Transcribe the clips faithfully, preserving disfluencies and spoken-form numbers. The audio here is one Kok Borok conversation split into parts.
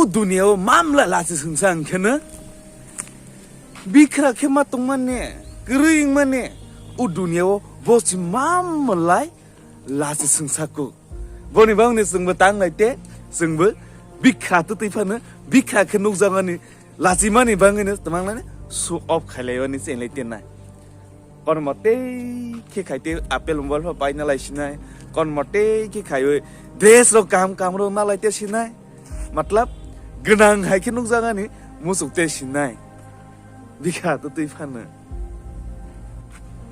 Duniao mamla lachi sungsa hwnkhe no bikra khe ma tongmani, kwrwi wngmani, o duniao bo si mamlai lachi sungsa kuk. Boni bagwino chwngbo tanglai te, chwngbo bikra twtwi phano, bikra khe nukjakmani, lachimani bagwino twmanglani show off khailaiwani chenglai tenai. Kon motei khe khai te apple mobile pho paina lai sinai, kon motei khe khaiwi dress rok kaham kaham rok nalai te sinai, matlab gwnang hai khe nukjakmani muchuk te sinai. Bikha twtwi phano.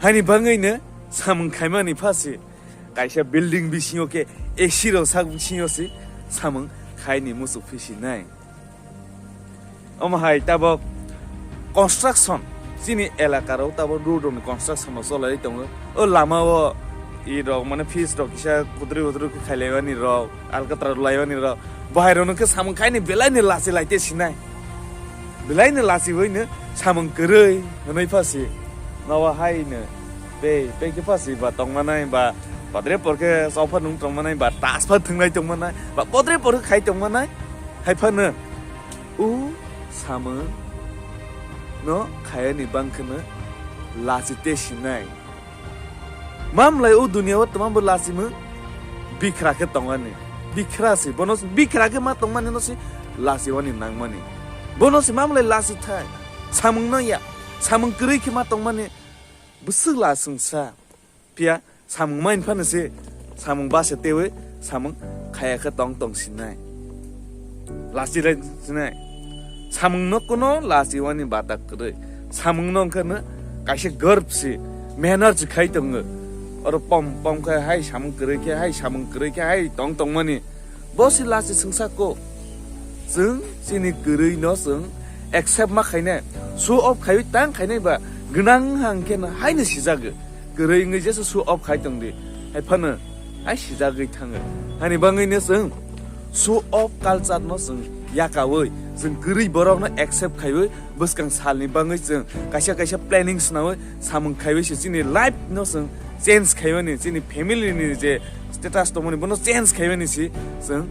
Haini bagwino samung khaimani phasi kaisa building bisingo khe A C rok sak bisingo se samung khaini muchuk phi sinai. Omo hai tabok construction, chini elaka rok tabok road rok ni construction rok cholai tongo. O lama o i rok mane pitch rok kisa kudri kudri khe khailaimani rok, alkatra rwlaimani rok, bahai rok no khe samung khaini belai ni lachi lai te sinai. Belai ni lachi bai no samung kwrwi hwnwi phasi. Nowa hai no tei tei khe phasi ba tongmanai ba podre por khe chopha nung tongmanai ba tas pha thwngnai tongmanai ba podre por khe khai tongmanai. Hai phano o samung no khayani bangkheno lachi te sinai. Mamlai o duniya o twmambo lachimung bikra khe tongani. Bikra se, bono bikra khe ma tongmani no se lachiwani nangmani. Bono se mamlai lachi thai. Samung no ya, samung kwrwi khe ma tongmani bwswk lachungsa. Phiya samung main phano se samung basa tewi samung khaya khe tong tong sinai. Lachi lai sinai. Samung no kuno lachiwani bata kwrwi. Samung no wngkha no kaisa garb se, manner se khai tongo. Oro pom pom khe hai samung kwrwi khe, hai samung kwrwi khe, hai tong tongmani. Bo se lachi sungsa kok. Chwng chini kwrwi no chwng accept ma khainai. Show off khaiwi tang khainai ba gwnang hang khe no hai no sijago. Kwrwi wngwi jesa show off khai tong di. Hai phano hai sijagwi thango. Hani bangwi no chwng show off culture no chwng yakawi, chwng kwrwi borok no accept khaiwi bwskang salni bangwi chwng kaisa kaisa planning swnawi samung khaiwi se chini life no chwng change khaimani, chini family ni je status tongmani bono change khaimani se chwng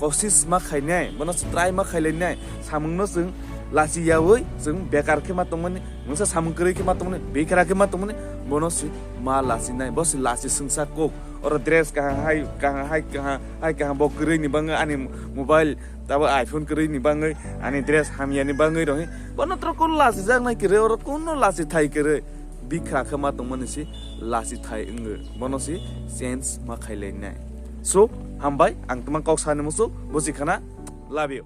kosis ma khainai, bono try ma khailainai, samung no chwng lachi yawi chwng bekar khe ma tongmani, mungsa samung kwrwi khe ma tongmani, bikra khe ma tongmani, bono se ma lachi nai, bo se lachi sungsa kok. Oro dress kaham hai, kaham hai, kaham hai, kaham bo kwrwi ni bangwi ani mobile, tabo iPhone kwrwi ni bangwi ani dress hamya ni bangwi rohi. Bono tro kun lachi jak nai kwrwi, oro kuno lachi thai kwrwi. Bikra khe ma tongmani se lachi thai wngwi. Bono se change ma khailai nai. So, hambai, ang tma kok sani musu, busi khana, love you.